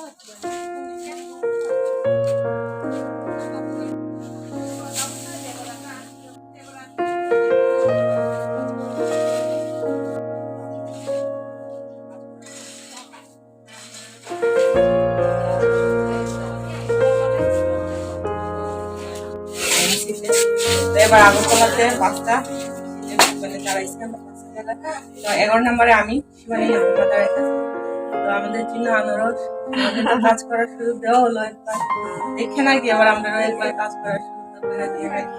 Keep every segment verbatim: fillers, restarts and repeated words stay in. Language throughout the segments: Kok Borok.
তো এবার আগরতলাতে পাঁচটা, মানে তারা ইসলাম পাঁচটা জায়গা। তো এগারো নম্বরে আমি শিবানী, আমার মাথায় আছে। তো আমাদের জন্য আনারস, আমাদের তো কাজ করার সুযোগ দেওয়া হলো একবার। দেখে না কি আবার আমরা একবার কাজ করার সুযোগ করে দিয়ে রাখি।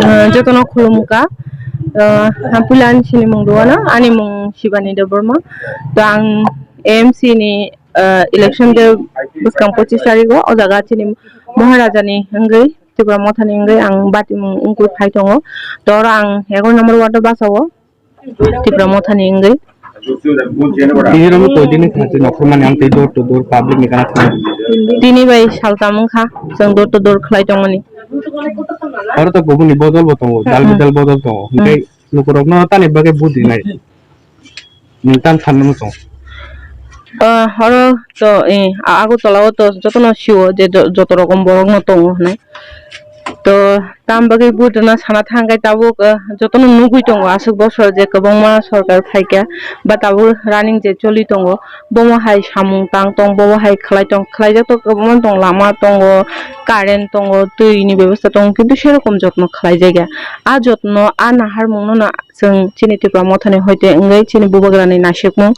Ah, jotono khulumkha. Ah, ang puila ani sini mung rwano, ani mung Shibani Debbarma. To ang A M C ni, ah, election de bwskang pochis tarikh o, o jaga chini Maharaja ni wngwi, Tipra Motha ni wngwi ang bati mung wngwi phai tongo. To oro ang egaroh number ward o basa o. Tipra Motha ni wngwi. Tini romo koi din wngkha twi nokhormani ang tei door to door public ni gana thangwi. Tini bai saltam wngkha chwng door to door khlai tongmani. Oro to kubuni bodol bo tongo, dal Hmm. bidal bodol tongo. Hmm. Hwnkhe lukurokno tani bagwi vote rinai. Nwng tam sanwi muchung. Ah, oro to, eh, a-, Agartala o to jotono sio je jo-, joto rokom borok no tongo hinwi. To tam bagwi vote rwna sana thang khe tabuk, ah, jotono nugwi tongo aswk bosor je kwbangma sorkar phaikha ba tabuk running je choli tongo, bomo hai samung tang tong, bomo hai khlai tong, khlaijak to kwbangma tong, lama tongo, current tongo, twi ni bebosta tongo, kintu serokom jotno khlaijakya. A jotno, a naharmung no chwng chini Tipra Mothani hoite wngwi chini bubagrani naisikmung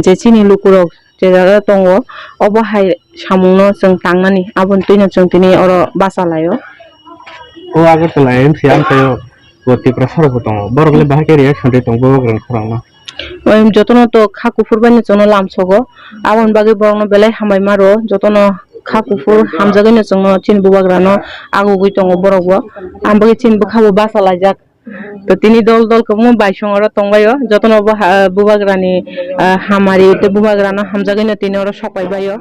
je chini lukurok je jaga tongo, obo hai samungno chwng tangnani, aboni twino chwng tini oro bacha laio. O Agartala M C amchaio bo Tiprasarokbo tongo, borok le bahai khe reaction rwi tongo bubagrani khorangno. Oim jotono to kha kuphur baino chwngno lamsogo, aboni bagwi borokno belai hambai ma rwo, jotono kha kuphur hamjagwino chwngno chini bubagrano agugwi tongo borokbo, aboni bagwi chini bwkhabo bacha laijak. To tini dol dol kwbangma baisong oro tongbaio, jotono bo ha-, bubagrani, ah, hamari tei bubagrano hamjagwino tini oro sokpaibaio.